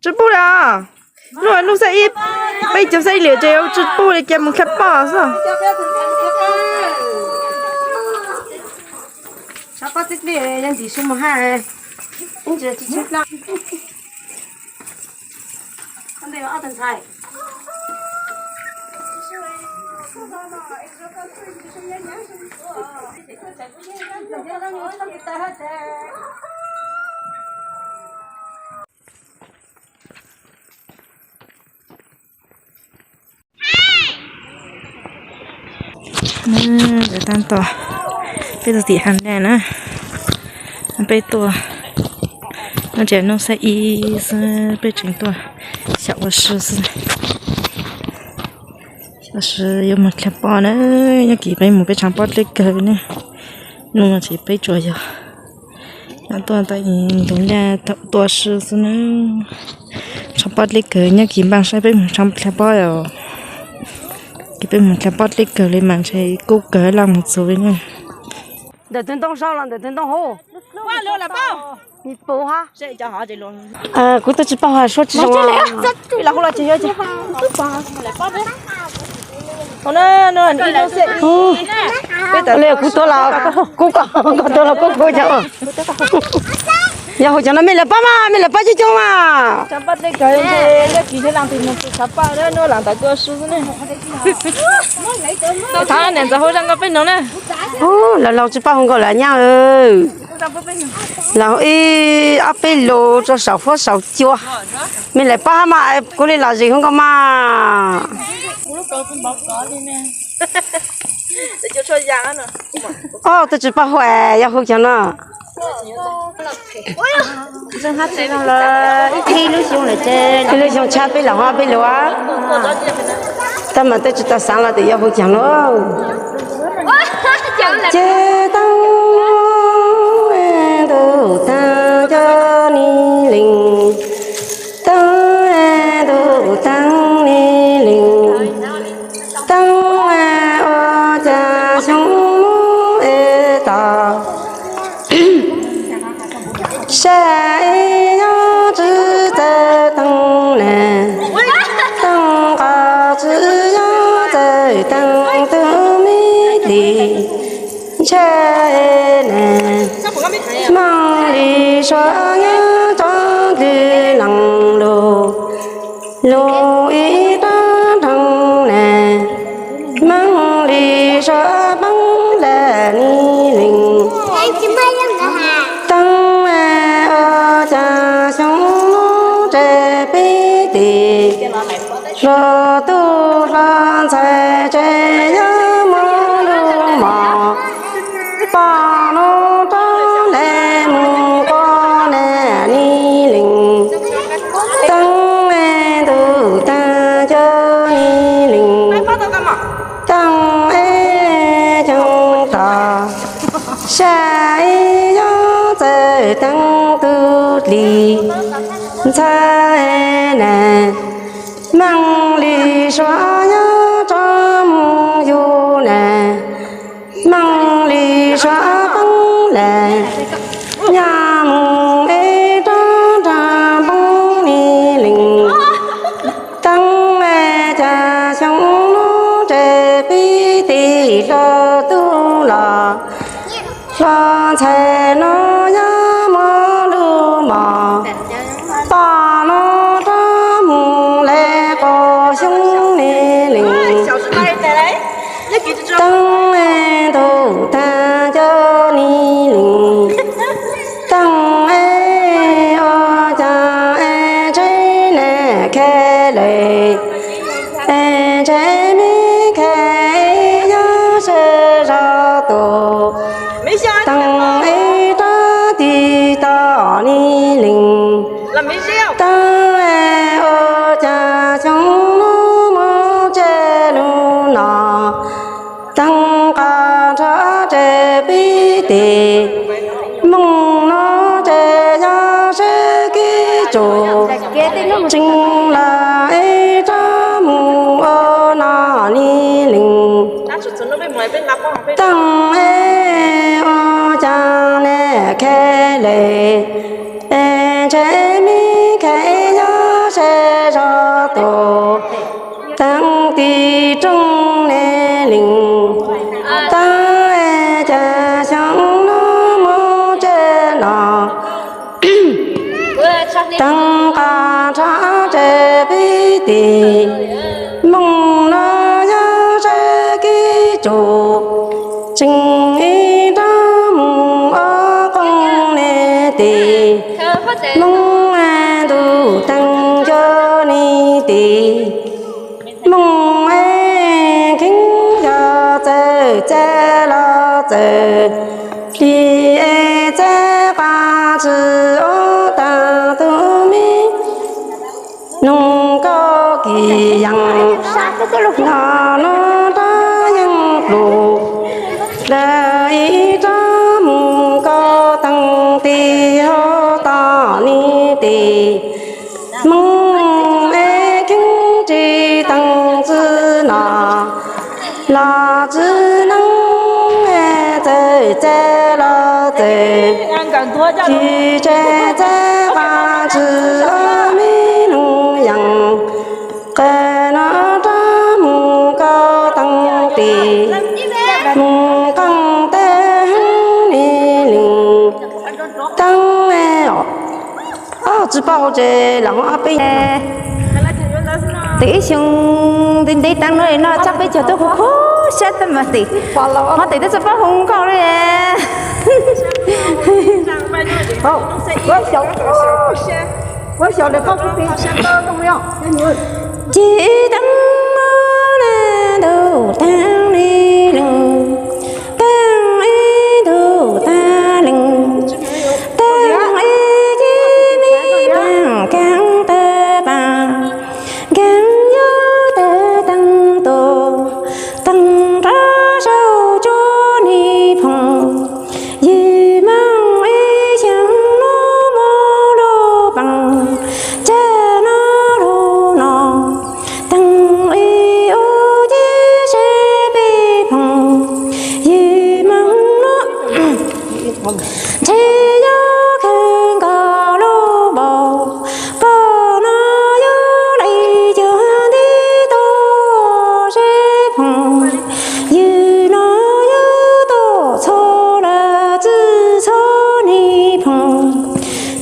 Tsis pub li os. Hnub, hnub xya ib, peb caug xya ib lawm ces tsis pub li, cia mus dlha poj xwb. Tab tom peb tug tim ha daj na, peb tuaj, no tseem hnub xya ib xwb peb tseem tuaj xyaum ua si xwb. Tab sis yuav mus dlha poj na, nyob kis peb mus peb tshav pob dleb kawg ne. Hnub no ces peb tsuas yog no tuaj tau ntug daj tuaj si xwb na. Tshav pob dleb kawg, nyob kis npaj saib peb mus tshav dlha pob os. Kis peb mus dlha pob dleb kawg li mas ntshe kub kawg laj mus txug li na. Ntawm tus ntoo sau los ntawm tus ntoo hauv. Kuv twb tsis paub hais suab tsis zoo. Kuv tuav los, kuv, koj tuav los kuv, kuv cov. Yog hauv cov no mej lawv pab mas, mej lawv pab coob coob mas. Thab niam ntxawm hauv zaj nkaus peb noog na. Ub, laus laus tsis paub hu nkaus lawm nyab. Laus ib ob peb lus rau saum huab saum cua. Mej lawv pab mas kuv li los zis hu nkaus mas. Ob, twb tsis paub hu, yog hu cov no. Ib lub xyoo tshab peb lus, ho peb lus. Tab mas twb tsis tau xaav los tias yog hu cov no. Ces tau ntuj tag cov ni lees, tau ntuj tag ni lees, tau ua cas xyoo mus es tau. Saib yob tsis txawj teeb na, teeb qos tsis yob txawj teeb tus me tis. Ntshai na, Hmoob li suav nyob tsob ntws lees lus, lus ib rab nroog na, Hmoob li suav poob lawm ni lees. Teeb ua cas xyoo mus tsev pib tis, hluas tub hluas ntxhais tsev yog muaj lus mos, poj lub rab ntais mus quaj na ni lees. Teeb ntuj tag cov ni lees, teeb es ceeb tod, saib yob txawj teeb tus hlis. Ntxhais na, Hmoob li suav nyob tsob mus yug na, Hmoob li suav poob lawm, nyob mus ib rab nroog poob ni lees. Teeb ua cas xyoo mus tsev pib tis, hluas tub los hluas ntxhais no yog muaj lus mos, poj lub rab mus lawm quas xyoob ni lees. Teeb ntuj tag cov ni lees, teeb es ua cas es tsheb ne khe lawm, es tsheb me khe yog sawv zog tus, teeb es rab tis tom ni lees. Teeb es ua cas xyoo mus tsev lug no, teeb qos nrho tsev pib tis, moog no tsev yog sib kib tsum, tseeb los es rab mus ua no ni lees. Teeb es ua cas ne khe lawm, es ntshe me khe yog tus teeb tim rooj ne lees, teeb es cas xyoo no mus tsev no, teeb qab rhab tsev pib tim, moos no yog tsev kib tsuj, tseem ib nrab moos ob qooj ne tim, moos ntuj teeb cov ni tim, moos es kheev yog txawm txav los txawm li es txav qab tsi ob tag tus me noog kaub kis yees, no no rab yeej plum, lawv ib rab moos kaub teeb tim hauv tom ni tim, moos es kheev tsis teeb tsi no los tsi neeb, txawm txav los txawm tsis tsev txav qab tsi ob me noog yees, qe no rab moos kaub teeb tim, moos qeej teb heev ni lees, teeb tsi paub hauv tsev los ob peb tim ib xyoo ntev ntev taag no no txog peb caug tuaj khuv khuv sab tab mas tim, ho tim twb tsi paub hu nkauj li. Ces teeb no na ntuj teeb li lees, teeb ib ntuj tag lees, teeb ib cib me paag kaag tawg paag, nkeeg yuav tawg teeb tus, teeb rov saum tsuas ni phoom, yim moos ib xyoos lub moos lub peem, tag no lub no, teeb ib ub cib seb peb phoom, yim moos no ntshe yuav kawg nkaus lub npaum, pog no yuav lawv cov nti tuaj seb phoom, yim no yuav tuaj txhua lawm txhua ni phoom,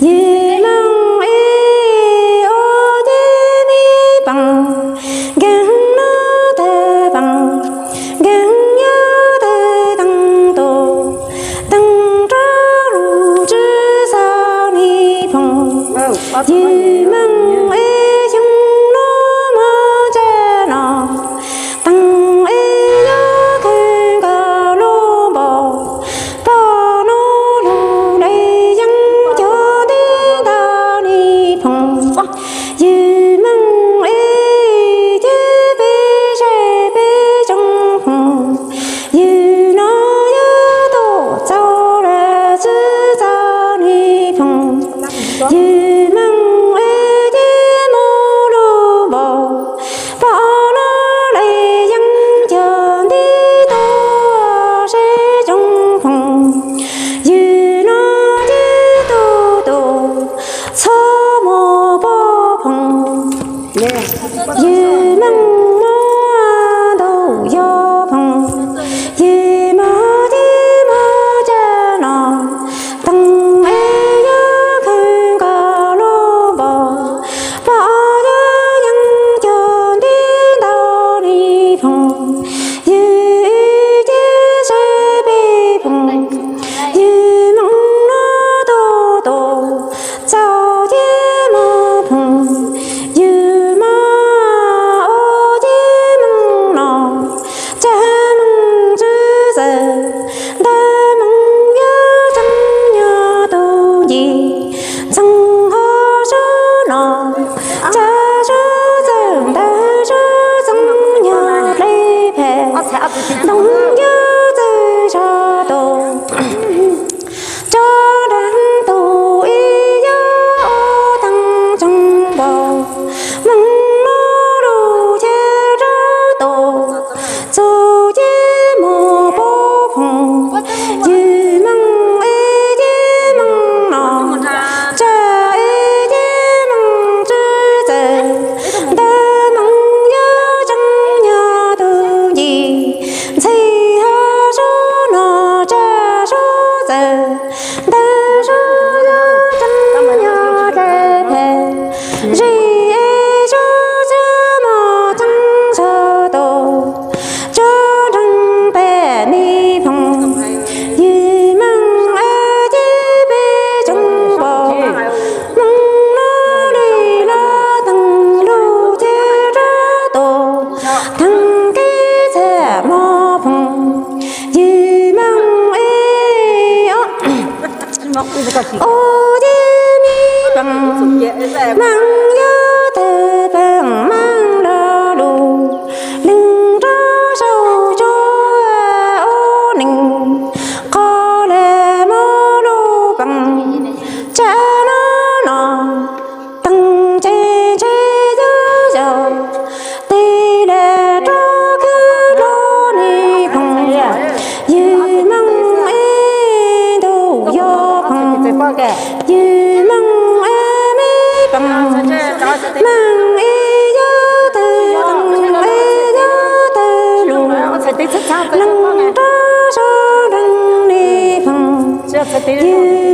yim moos ib ub cib me peem, nkeeg no tawg peem, nkeeg yuav tawg teeb tus, teeb rov lug tsi xaus ni phoom, yim moos ib xyoos no moog txog no, teeb ib yuav kawg nkaus lub npaum, pog no lug lawv yeej cov nti ntau ni phoom, yim moos ib cib peb seb peb tsoom phoom, yim no yuav tuaj txhua lawm txhua txhua ni phoom, yim moos ib cib Zej eb zog txaj muag txeeb zog tus, tsob nreeg pem me phoom, yws meej eb ceb peb tsoom npaum, moog lub li lub teeg lug ceg rab tus, theej keb txaj muag phoom, yws meej eb. Ua ciav me peem, meej yuav tawg peem meej lo lus, leeg nrog saum tsuas ua neeg, qhov le muab lub peem tsa no no, teeg tsev ntshe yuav yog, tes le rov khwv dlua me phoom, yws meej eb ntuj yog phoom, yws meej eb me peem, meej eb yuav tawg, meej eb yuav tawg lus, leeg rov saum nreeg me phoom, yws